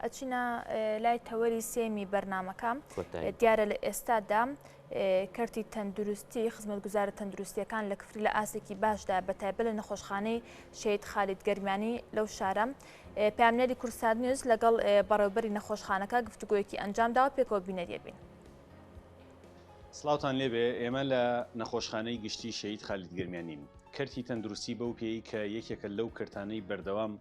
ئەچینە لای تەوەری سێمی بەرنامەکە. دیارە لە ئێستادا کەرتی تەندروستی خزمەتگوزارە تەندروستیەکان لە کفری لە ئاستێکی باشدا بە تایبەت لە نەخۆشخانەی شەهید خالید گەرمیانی لەو شارە. پەیامنێری کوردسات نیوز لەگەڵ بەڕێوبەری نەخۆشخانەکە گفتوگۆیەکی ئەنجامداوە پێکەوە بینەریە بین. سڵاوتان لێبێ ئێمە لە نەخۆشخانەی گشتی شەهید خالید گەرمیانین. کەرتی تەندروستی بەو پێی کە یەکێکە لەو کەرتانەی بەردەوام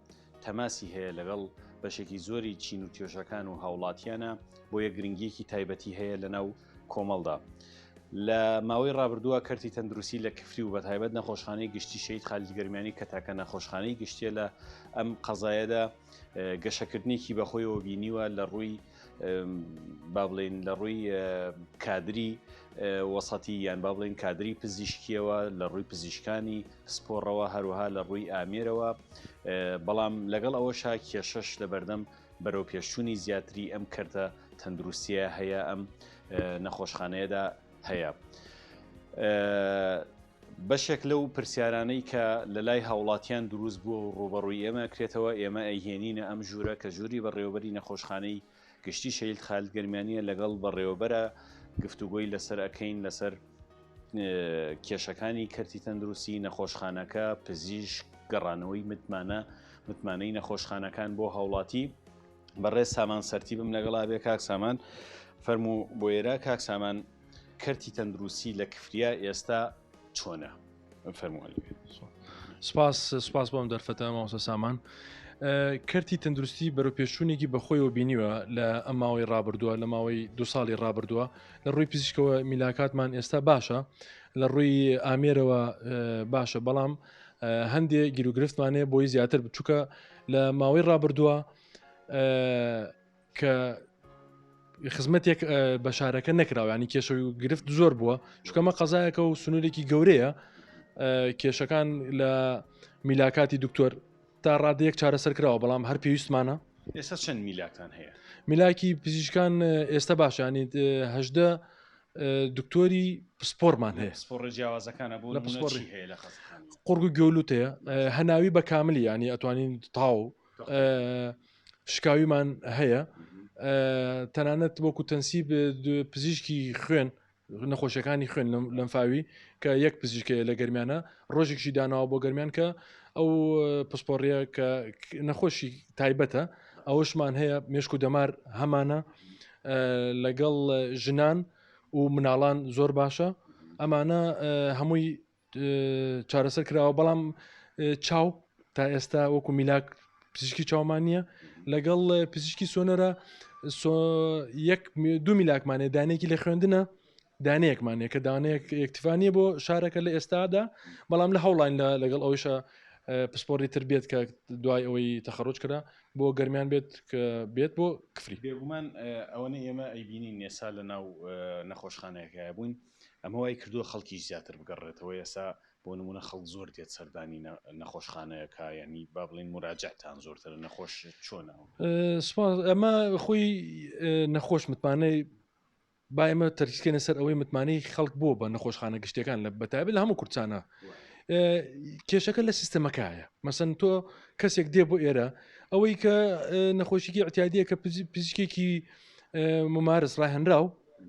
تەماسی هەیە لەگەڵ بەشێکی زۆری چین و توێژەکان و هاوڵاتیانە، بۆیە گرنگیەکی تایبەتی هەیە لەناو کۆمەڵدا. لە ماوەی ڕابردووە کەرتی تەندروستی لە کفری و بەتایبەت نەخۆشخانەی گشتی شەهید خالید گەرمیانی کە تاکە نەخۆشخانەی گشتیە لە ئەم قەزایەدا گەشەکردنێکی بەخۆیەوە بینیوە لە ڕووی با بڵێین لە ڕووی کادری وەسەتی یان با بڵێین کادری پزیشکیەوە لە ڕووی پزیشکانی پسپۆڕەوە هەروەها لە ڕووی ئامێرەوە بەڵام لەگەڵ ئەوەشا کێشەش لە بەردەم بەرەو پێشچوونی زیاتری ئەم کەرتە تەندروستیە هەیە ئەم نەخۆشخانەیەدا هەیە. بەشێک لەو پرسیارانەی کە لە لای هاوڵاتیان دروست بووە و ڕووبەڕووی ئێمە کرێتەوە، ئێمە ئەیهێنینە ئەم ژوورە کە ژووری بەڕێوەبەری نەخۆشخانەی گشتی شەهید خالد گەرمیانییە لەگەڵ بەڕێوەبەرە گفتوگۆی لەسەر ئەکەین لەسەر کێشەکانی کەرتی تەندروستی نەخۆشخانەکە، پزیشک، گەڕانەوەی متمانە، متمانەی نەخۆشخانەکان بۆ هاوڵاتی. بەڕێز سامان سەرتیبم لەگەڵا بێ. کاک سامان فەرموو بۆ ئێرە. کاک سامان کەرتی تەندروستی لە کفریا ئێستا چۆنە؟ فەرموو. سپاس سپاس بۆم دەرفەتە مامۆستا سامان. کەرتی تەندروستی بەرەو پێشچوونێکی بەخۆیەوە بینیوە لە ئەم ماوەی ڕابردووە لە ماوەی دو ساڵی ڕابردووە لە ڕووی پزیشکەوە میلاکاتمان ئێستا باشە لە ڕووی ئامێرەوە باشە بەڵام هەندێک گیروگرفتمانەیە بۆی زیاتر بچووکە لە ماوەی ڕابردووە کە خزمەتێک بە شارەکە نەکراوە ینی کێشە و گرفت زۆر بووە چکەمە قەزایەکە و سنوورێکی گەورەیە کێشەکان لە میلاکاتی دکتۆر تا ڕادەیەک چارەسەر کراوە بەڵام هەر پێویستمانە. ئێستا چەند میلاکتان هەیە؟ میلاکی پزیشکان ئێستا باشانی هەدە دکتۆری پسپۆرمان هەیە پسپۆڕە جیاوازەکانە بۆ لە پسپۆڕی هەیە لە قوڕگ و گوێ هەیە هەناوی بە کاملی ینی ئەتوانین تاو شکاویمان هەیە تەنانەت وەکو تەنسیب پزیشکی خوێن نەخۆشیەکانی خوێن لەمفاوی کە یەک پزیشکەیە لە گەرمیانە ڕۆژێکشی داناوە بۆ گەرمیان کە ئەو پسپۆڕیە کە نەخۆشی تایبەتە ئەوەشمان هەیە مێشک و دەمار هەمانە لەگەڵ ژنان و مناڵان زۆر باشە ئەمانە هەمووی چارەسەر کراوە بەڵام چاو تا ئێستا وەکو میلاک پزیشکی چاومان نییە لەگەڵ پزیشکی سۆنەرە یەک دوو میلاکمانێ دانێکی لە خوێندنە دانەیەکمانەیە کە دانەیەک یەکتفانیە بۆ شارەکە لە ئێستادا بەڵام لە هەوڵین لە لەگەڵ ئەویشە پسپۆری تر بێت کە دوای ئەوەی تەخەڕۆج کرا بۆ گەرمیان بێت کە بێت بۆ کفری بێگومان ئەوەنە ئێمە ئەیبینین ئێستا لە ناو نەخۆشخانەیەکە بووین ئەمە وای کردووە خەڵکیش زیاتر بگەڕێتەوە ئێستا بۆ نمونە خەڵک زۆر دێت سەردانی نەخۆشخانەیەکە ینی با بڵین مراجعتان زۆرترە نەخۆش چۆنە؟ سپاس ئەمە خۆی نەخۆش متمانەی با ئێمە تەرکیزکەینە سەر ئەوەی متمانەی خەڵک بۆ بە نەخۆشخانە گشتیەکان لە بەتایبەت لە هەموو کوردستانە کێشەکە لە سیستەمەکایە مەسەن تۆ کەسێک دێ بۆ ئێرە ئەوەی کە نەخۆشیکی اعتیادیە کە پزیشکێکی ممارس ڕاهێنراو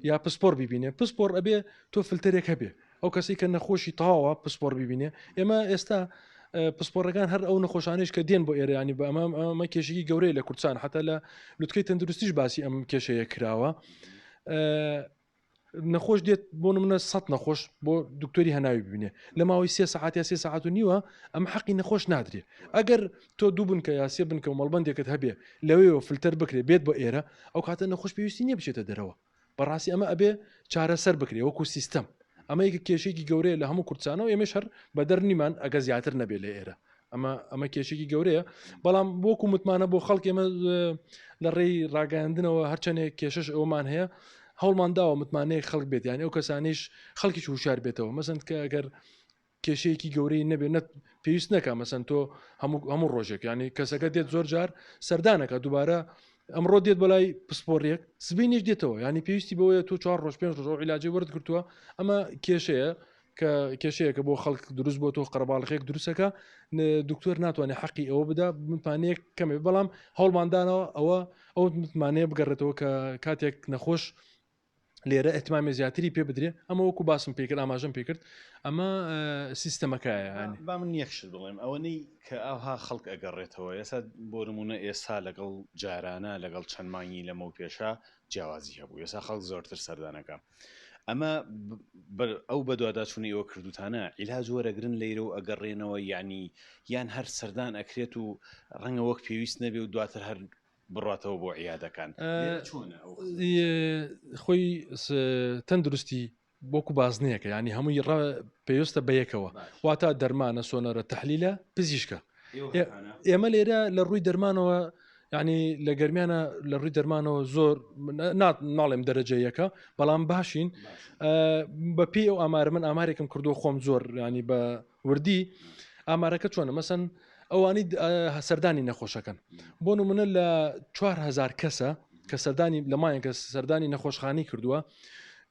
یا پسپۆر ببینێ پسپۆر ئەبێ تۆ فلتەرێک هەبێ ئەو کەسی کە نەخۆشی تەواوە پسپۆر ببینێ ئێمە ئێستا پسپۆڕەکان هەر ئەو نەخۆشانیش کە دێن بۆ ئێرانی بە ئەمە ئەمە کێشێکی گەورەی لە کوردستان حتا لە لوتکەی تەندروستیش باسی ئەم کێشەیە کراوە نەخۆش دێت بۆ منە سە نەخۆش بۆ دکتۆری هەناوی ببینێ لە ماوەی سێ سەعات یا سێ سەعات و نیوە ئەم حەقی نەخۆش نادرێ ئەگەر تۆ دوو بنکە یا سێ بنکە و مەڵبندێکت هەبێ لەوەیەوە فلتەر بکرێ بێت بۆ ئێرە ئەو کاتە نەخۆش پێویستی نییە بچێتە دەرەوە بەڕاستی ئەمە ئەبێ چارەسەر بکرێ وەکو سیستەم ئەمە یەکە کێشێکی گەورەیە لە هەموو کوردستانەوە ئێمەش هەر بەدەر نیمان ئەگە زیاتر نەبێ لە ئێرە ئەمە ئەمە کێشێکی گەورەیە بەڵام وەکو متمانە بۆ خەڵک ئێمە لە ڕێی ڕاگەاندنەوە هەرچەندێک کێشش ئەومان هەیە هەوڵمان داوە متمانەیە خەڵک بێت یان ئەو کەسانیش خەڵکیش هوشار بێتەوە مەسەن کە ئەگەر کێشەیەکی گەورەی نەبێ نەت پێویست نەکە مەسەن تۆ هەموو هەموو ڕۆژێک ینی کەسەکە دێت زۆر جار سەردانەکە دووبارە ئەمڕۆ دێت بەلای پسپۆڕێک سبینیش دێتەوە ینی پێویستی بەوەیە تۆ چوار ڕۆژ پێنج ڕۆژ عیلاجی وەرد گرتووە ئەمە کێشەیە. کە کێشەیەکە بۆ خەڵک دروست بۆ تۆ قەرەباڵخێک دروستەکە دکتۆر ناتوانێت حەقی ئەوە بدا متمانەیەک کەمێ بەڵام هەوڵماندانەوە ئەوە ئەو متمانەیە بگەڕێتەوە کە کاتێک نەخۆش لێرە ئەتمامی زیاتری پێ بدرێ ئەمە وەکو باسم پێکرد ئاماژەم پێکرد ئەمە سیستەمەکایە با من یەکشت بڵێم ئەوەنەی کە ئاها خەڵک ئەگەڕێتەوە ئێستا بۆ نمونە ئێستا لەگەڵ جارانە لەگەڵ چەند مانگی لەمەو پێشە جیاوازی هەبوو ئێستا خەڵک زۆرتر سەردانەکە ئەمە ئەو بەدواداچوونی ئێوە کردوتانە عیلاج وەرەگرن لەیرە و ئەگەڕێنەوە یعنی یان هەر سەردان ئەکرێت و ڕەنگە وەک پێویست نەبێ و دواتر هەر بڕاتەوە بۆ عیادەکان خۆی تەندروستی وەکو بازنەیەکە ینی هەمووی ڕە پێویستە بەیەکەوە واتە دەرمانە سۆنەرە تەحلیلە پزیشکە ئێمە لێرە لە ڕووی دەرمانەوە ینی لە گەرمیانە لە ڕووی دەرمانەوە زۆر ناڵێم دەرەجە یەکە بەڵام باشین بە پێی ئەو ئامارە من ئامارێکم کردو خۆم زۆر ینی بە وردی ئامارەکە چۆنە مەسەن ئەوانی سەردانی نەخۆشەکەن بۆ نمونە لە 4هزار کەسە کە سەردانی لە مایەن کە سەردانی نەخۆشخانی کردووە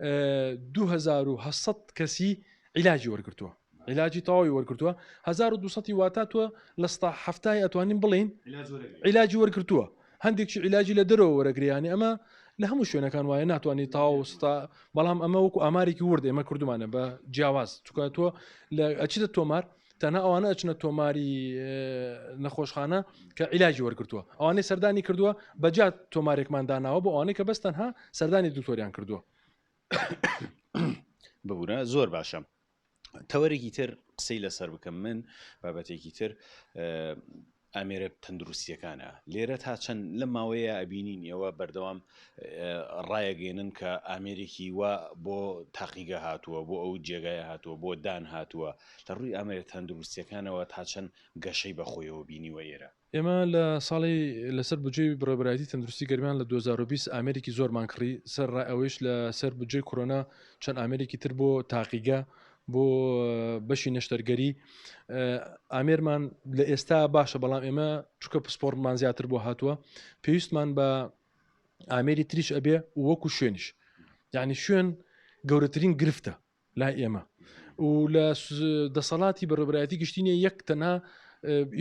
2800 کەسی عیلاجی وەرگتووە عیلاجی تەواوی وەرگتووە 1200 واتا تۆ لە ستا هەفتای ئەتوانین بڵین عیلاجی وەرگتووە هەندێکی عیلاجی لە دەرەوە وەرەگریانی ئەمە لە هەموو شوێنەکان وایە ناتوانانی تاو ستا بەڵام ئەمە وەکو ئامارێکی ورد ئێمە کردومانە بە جیاواز چکە تۆ لە ئەچیتە تۆمار تەنها ئەوانە ئەچنە تۆماری نەخۆشخانە کە عیلاجی وەرگتووە ئەوانەی سەردانی کردووە بەجات تۆمارێکمان داناوە بۆ ئەوانەی کە بەس تەنها سەردانی دکتۆریان کردووە. ببورە زۆر باشە تەوەرێکی تر قسەی لەسەر بکەم من بابەتێکی تر ئامێرە تەندروستیەکانە لێرە تا چەند لە ماوەیە ئەبینین ئێوە بەردەوام ڕایەگەێنن کە ئامێرێکی وا بۆ تاقیگە هاتووە بۆ ئەو جێگای هاتووە بۆ دان هاتووە لە ڕووی ئامێرە تەندروستیەکانەوە تا چەند گەشەی بەخۆیەوە بینیوە ئێرە. ئێمە لە ساڵی لەسەر بودجەی بەڕێوەبەرایەتی تەندروستی گەرمیان لە 2020 ئامێرێکی زۆرمان کڕی، سەر ڕای ئەوەیش لە سەر بودجەی کۆرۆنا چەند ئامێرێکی تر بۆ تاقیگە بۆ بەشی نەشتەرگەری ئامێرمان لە ئێستا باشە بەڵام ئێمە چکە پسپۆرمان زیاتر بۆ هاتووە پێویستمان بە ئامێری تریش ئەبێ وەکو شوێنیش یعنی شوێن گەورەترین گرفتە لای ئێمە و لە دەسەڵاتی بەڕێبرایەتی گشتینە یەک تەنها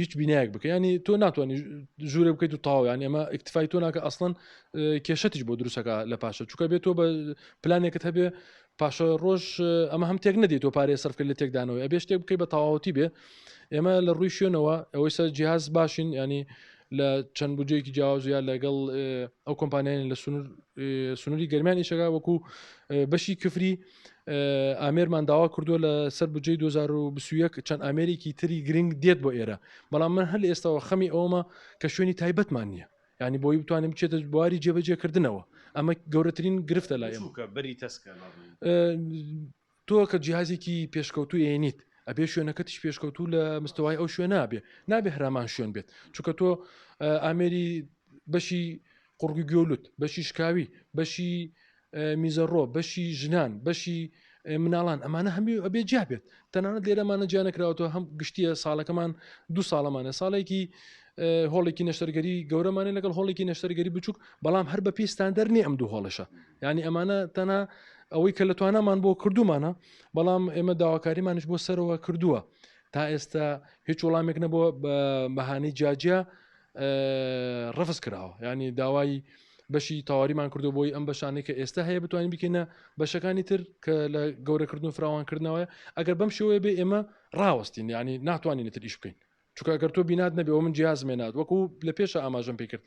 هیچ بینایەک بکە ینی تۆ ناتوانانی ژوورە بکەیت و تاو یان ئێمە ئیکتفای تۆ ناکە ئەسڵەن کێشەتیش بۆ دروستەکە لە پاشە چکە بێت تۆ بە پلانێکت هەبێ پاشە ڕۆژ ئەمە هەم تێک نەدەیت تۆ پارێ سەرفکرد لە تێکدانەوەی ئەبێ شتێک بکەی بە تەواوەتی بێ ئێمە لە ڕووی شوێنەوە ئەوەی سەر جیهاز باشین ینی لە چەند بودجەیەکی جیاواز یا لەگەڵ ئەو کۆمپانیایان لە سنووری گەرمیان ئیشەکە وەکو بەشی کفری ئامێرمان داوا کردووە لە سەر بودجەی 2021 چەند ئامێرێکی تری گرنگ دێت بۆ ئێرە بەڵام من هەر ئێستاوە خەمی ئەومە کە شوێنی تایبەتمان نییە ینی بۆی بتوانین بچێتە بواری جێبەجێکردنەوە ئەمە گەورەترین گرفتە لای بەری تەسکە تۆ کە جیهازێکی پێشکەوتوو ئێنیت ئەبێ شوێنەکەتیش پێشکەوتوو لە مستەوای ئەو شوێنە بێ نابێ هەرامان شوێن بێت چونکە تۆ ئامێری بەشی قوڕگی گوێولوت بەشی شکاوی بەشی میزەڕۆ بەشی ژنان بەشی مناڵان ئەمانە هەمی ئەبێ جیا بێت تەنانەت لێرەمانە جیا نەکراوەتەوە هەم گشتیە ساڵەکەمان دوو ساڵەمانە ساڵێکی هۆڵێکی نەشتەرگەری گەورەمانە لەگەڵ هۆڵێکی نەشتەرگەری بچووک بەڵام هەر بە پێی ستاندەر نیە ئەم دوو هۆڵەشە یعنی ئەمانە تەنها ئەوەی کە لە توانامان بۆ کردومانە بەڵام ئێمە داواکاریمانش بۆ سەرەوە کردووە تا ئێستا هیچ وەڵامێک نەبووە بە بەهانەی جیاجیا ڕفز کراوە ینی داوای بەشی تاواریمان کردو بۆی ئەم بەشانەی کە ئێستا هەیە بتوانین بکەینە بەشەکانی تر کە لە گەورەکردن و فراوانکردنەوەی ئەگەر بەم شێوەیە بێ ئێمە ڕاوەستین ینی ناتوانین تر ئیش بکەین چونکە ئەگەر تۆ بینات نەبێ من جیاز مێنات وەکو لە پێشە ئاماژەم پێ کرد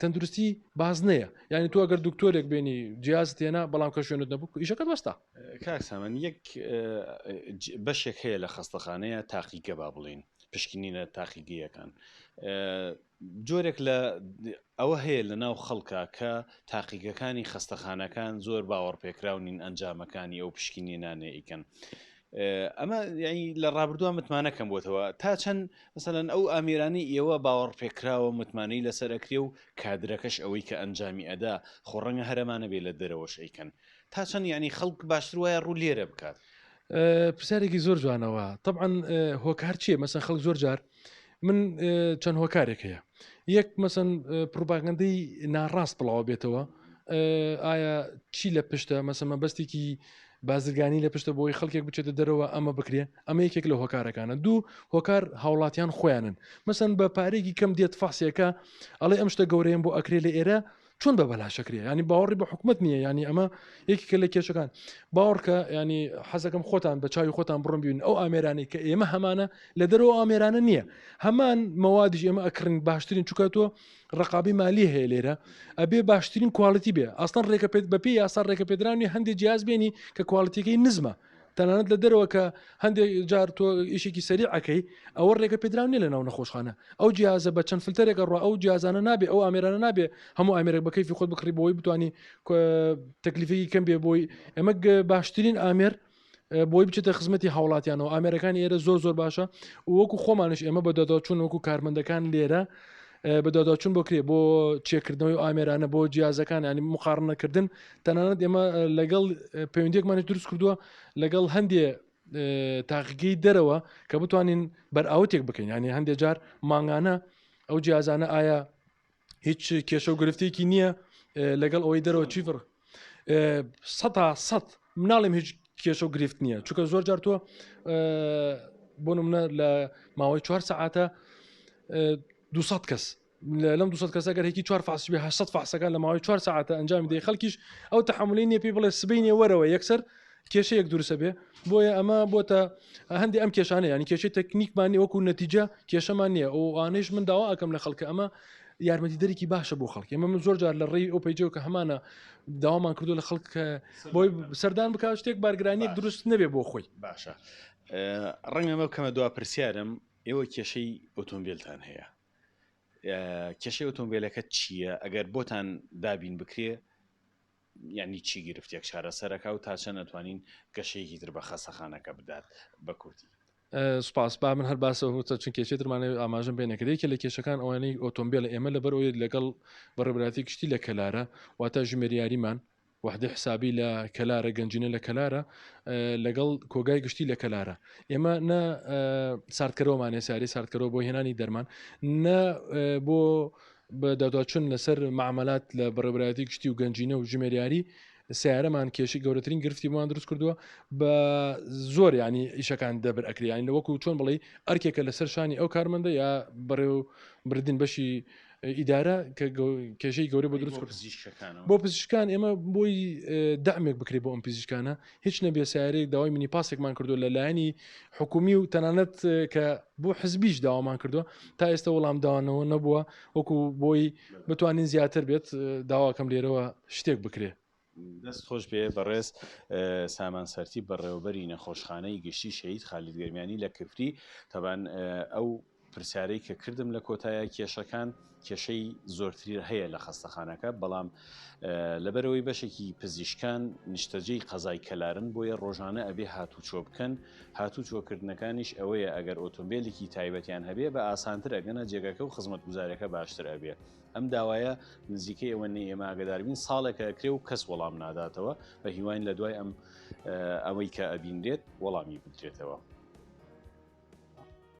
تەندروستی بازنەیە یعنی تۆ ئەگەر دکتۆرێک بێنی جیاز تێنا بەڵام کە شوێنت نەبوو ئیشەکەت وەستا. کاک سامان یەک بەشێک هەیە لە خەستەخانەیە تاقیگە با بڵین پشکنینە تاقیگەیەکان جۆرێک لە ئەوە هەیە لە ناو خەڵکە کە تاقیگەکانی خەستەخانەکان زۆر باوەڕپێکراو نین ئەنجامەکانی ئەو پشکنینانە ئیکەن ئەمە یعنی لە ڕابردووە متمانە کەم بۆتەوە تا چەند مثلەن ئەو ئامێرانی ئێوە باوەڕپێکراوە متمانەی لەسەر ئەکرێ و کادرەکەش ئەوەی کە ئەنجامی ئەدا خۆ ڕەنگە هەرەمانە بێ لە دەرەوەش ئەیکەن تا چەند یعنی خەڵک باشتر وایە ڕوو لێرە بکات. پرسیارێکی زۆر جوانەوە طبعا هۆکار چییە مەسەن خەڵک زۆر جار من چەند هۆکارێک هەیە یەک مەسەن پروپاگەندەی ناڕاست بڵاوە بێتەوە. ئایا چی لە پشتە مەسە مەبەستێکی بازرگانی لە پشتە بۆی خەڵکێک بچێتە دەرەوە ئەمە بکرێ ئەمە یەکێک لە هۆکارەکانە دوو هۆکار هاوڵاتیان خۆیانن مەسەن بە پارێکی کەم دێت فەحسێکە ئەڵێ ئەم شتە گەورەیەم بۆ ئەکرێ لە ئێرە چۆن بە بەلاشەکرێ ینی باوەڕی بە حکومت نییە ینی ئەمە یەکێکە لە کێشەکان باوەڕکە ینی حەزەکەم خۆتان بە چاوی خۆتان بڕم بین ئەو ئامێرانەی کە ئێمە هەمانە لە دەرەوە ئامێرانە نییە هەمان مەوادیش ئێمە ئەکڕین باشترین چکە تۆ ڕقابی مالی هەیە لێرە ئەبێ باشترین quality بێ ئەسڵەن ڕێکە پێت بەپی یاسا ڕێکە پێدراوی هەندێک جیاز بێنی کە quality ەکەی نزمە تەنانەت لە دەرەوە کە هەندێک جار تۆ ئیشێکی سەری ئەەکەی ئەوە ڕێگە پێدراو نیە لە ناو نەخۆشخانە ئەو جیازە بە چەند فلتەرێکە ڕ ئەو جیازانە نابێ ئەو ئامێرانە نابێ هەموو ئامێرێک بە کەیفی خۆت بکڕی بۆی بتانی تەکلیفێکی کەم بێ بۆی ئەمە باشترین ئامێر بۆی بچێتە خزمەتی هاوڵاتیانەوە ئامێرەکانی ئێرە زۆر زۆر باشە وەکو خۆمانش ئێمە بە داداچوون وەکو کارمەندەکان لێرە بەدواداچوون بۆ کرێ بۆ چێکردنەوەی ئامێرانە بۆ جیازەکان ینی مقارنەکردن تەنانەت ئێمە لەگەڵ پەیوەندێکمانش دروست کردووە لەگەڵ هەندێ تاقیگەی دەرەوە کە بتوانین بەرئاوتێک بکەین ینی هەندێک جار مانگانە ئەو جیازانە ئایا هیچ کێشە و گرفتێکی نییە لەگەڵ ئەوەی دەرەوە چی بڕ سە سە مناڵم هیچ کێشە و گرفت نییە چونکە زۆر جار تۆ بۆ نمونە لە ماوەی چوار سەعاتە 200 کەس لەم 200 کەسە گەر هێکی چوار فاسی بێ 800 فاسەکان لە ماوەی چوار ساعتە ئەنجامی دەی خەڵکیش ئەو تحملی نییە پێی بڵێ سبینێ وەرەوە یەکسەر کێشەیەک دروستە بێ بۆیە ئەمە بۆتە هەندی ئەم کێشانە ینی کێشەی تەکنیکمان نیە وەکو نەتیجە کێشەمان نییە ئەو ئانەیش من داوا ئەەکەم لە خەڵکە ئەمە یارمەتی دەرێکی باشە بۆ خەڵکی ئەمە من زۆر جار لە ڕێی ئەو پەیجەوە کە هەمانە داوامان کردو لە خەڵک بۆی سەردان بکات شتێک بارگرانیەک دروست نەبێ بۆ خۆی باشە ڕەنگە ئەمە بکەمە دوا پرسیارم ئێوە کێشەی ئۆتۆمبیلتان هەیە کێشەی ئۆتۆمبیلەکە چییە ئەگەر بۆتان دابین بکرێ یعنی چی گرفتێک چارەسەرەکە و تا چەند ئەتوانین گەشەیەکی تر بە خەسەخانەکە بدات بە کورتی سوپاس با من هەر باسە هوتە چون کێشەی ترمانە ئاماژەم پێ نەکرد یەکێ لە کێشەکان ئەوانەی ئۆتۆمبیل ئێمە لەبەر ئەوەی لەگەڵ بەڕێوەبەرایەتی گشتی لە کەلارە واتە ژمێریاریمان وحدەی حسابی لە کەلارە گەنجینە لە کەلارە لەگەڵ کۆگای گشتی لە کەلارە ئێمە نە ساردکەرەوەمانێ ساری ساردکەرەوە بۆ هێنانی دەرمان نە بۆ بە داداچون لەسەر معاملات لە بەڕێوەبەرایەتی گشتی و گەنجینە و ژمێریاری سیارەمان کێشی گەورەترین گرفتی بۆمان دروست کردووە بە زۆر ینی ئیشەکان دەبر ئەکریانی لە وەکو چۆن بڵێ ئەرکێکە لەسەر شانی ئەو کارمەندە یا بەڕێو بردن بەشی ئیدارە کە کێشەی گەورە بۆ دروست بۆ پزیشکان ئێمە بۆی دامێک بکرێت بۆ ئەم پزیشکانە هیچ نەبێ سیارەیەک داوای منی پاسێکمان کردو لە لایەنی حکومی و تەنانەت کە بۆ حزبیش داوامان کردووە تا ئێستا وەڵام داوانەوە نەبووە وەکو بۆی بتوانین زیاتر بێت داواکەم لێرەوە شتێک بکرێ. دەست خۆش بێ بەڕێز سامان سەرتی بەڕێوەبەری نەخۆشخانەی گشتی شەهید خالید گەرمیانی لە کفری تەبان ئەو پرسیارەی کە کردم لە کۆتایە کێشەکان کێشەی زۆرتری هەیە لە خەستەخانەکە بەڵام لەبەرەوەی بەشێکی پزیشکان نیشتەجێی قەزای کەلارن بۆیە ڕۆژانە ئەبێ هاتوچۆ بکەن هاتوچۆکردنەکانیش ئەوەیە ئەگەر ئۆتۆمبیلێکی تایبەتیان هەبێ بە ئاسانتر ئەگەنە جێگەکە و خزمەتگوزارەکە باشتر ئەبێ ئەم داوایە نزیکەی ئەوە نەی ئێمە ئاگداربین ساڵێکە ئەکرێ و کەس وەڵام ناداتەوە بە هیواین لە دوای ئەم ئەوەی کە ئەبینرێت وەڵامی بدرێتەوە.